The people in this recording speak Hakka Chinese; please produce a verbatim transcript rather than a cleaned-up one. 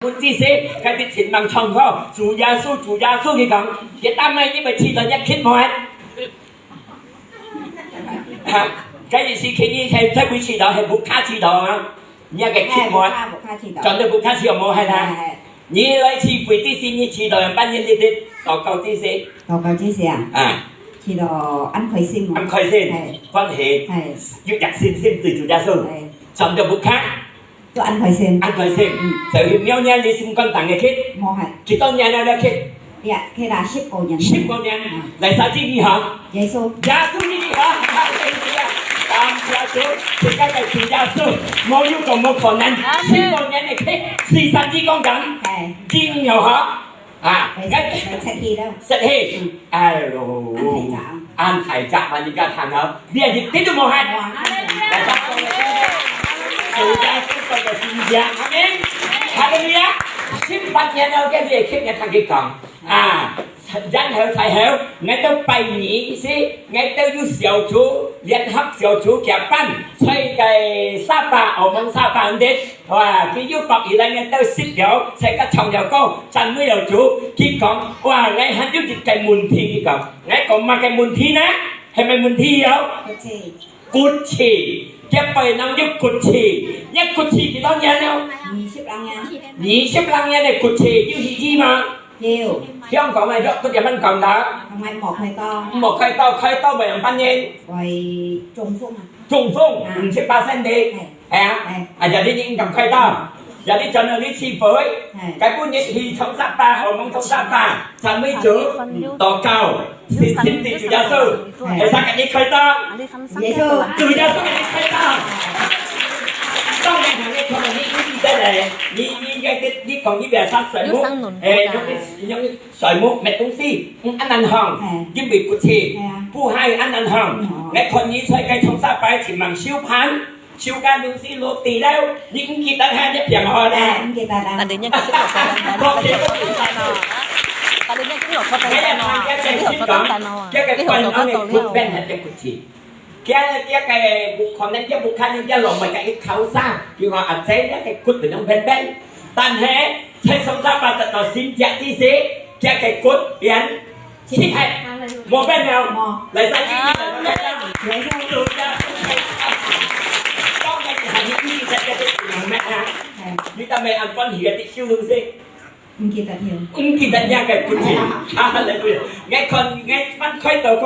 問祭司，該兜親吂唱好，主耶穌，主耶穌，佢講，佢打麼个你會試著若曲無？哈，該意思佢你係，係會試著，係屋下試著啊？若个曲無？係，屋下，屋下試著。轉到屋下試著無係啦？係，係。你來試會祭司，你試著樣般你直直禱告祭司。禱告祭司啊？啊。試著恁開心哦。恁開心，係。歡喜，係。有若信心對主耶穌。係。轉到屋下。 都恁開心。恁開心，嗯。就去廟裡你心肝動个去。無係。幾多年了，了去？呀，去啦，十五年。十五年，嗯。來，啥主你好？耶穌。耶穌你好，哈利路亞。感謝主，自家个主耶穌，無有講無可能，十五年个去，四十幾公斤，係。真有好。 啊，會，會食氣了。食氣。嗯。哎喲，恁大隻。恁大隻嘛，你敢看哦？你也一點都無喊。哇，恁大隻。主耶穌个神蹟，阿們。哈利路亞。十八年了，跟你个客人同佢講，啊，然後才好，𠊎兜拜二時，𠊎兜有小組，聯合小組結伴，在該沙巴，澳門沙巴，對。 哇，佢又發起來，𠊎兜食了，在該唱了歌，讚美了主。佢講，哇，𠊎還有一個問題，佢講，𠊎講麼个問題呢？係麼个問題喲？骨刺。骨刺，這背囊有骨刺，這骨刺幾多年了？二十零年。二十零年个骨刺，有去醫嗎？有。香港个藥都點樣講的？同埋莫開刀。莫開刀，開刀會樣般呢？會中風啊。中風，係。五十巴仙个。係。 係啊，係。啊，jadi你應該開刀，jadi轉到你聚會，係。該本日去唱沙巴，學蒙唱沙巴，讚美主，禱告，信心對主耶穌，係。會使跟你開刀，耶穌。主耶穌跟你開刀。當然，你可能你，你記得咧，你，你應該，你講你別啥睡目，有生卵，欸，用，用睡目，沒東西，嗯，恁難行，係。因為骨刺，係啊。不好，恁難行。嗯，哦。𠊎看你在該唱沙巴，前往修盤， 手間東西落地了，你毋記得還一片好呢？哎，毋記得啦。Tadinya kita nggak tahu tentang no. Tadinya kita nggak tahu tentang no. Jadi nggak tahu tentang no. Jadi nggak tahu tentang no. 佢个骨，佢个骨刺。佢，佢个骨，可能佢骨看人家落埋个一口沙，佢話阿姐，你个骨不能平平。但係，在上沙巴得到神蹟之時，佢个骨變 七合，無變了。無。來，三個一起來，來，來，來。當然，你一直在這裡，明白啊？哎。你當然很歡喜的，弟兄姊妹。毋記得了。毋記得了，該不記。哈利路亞。𠊎看，𠊎翻開到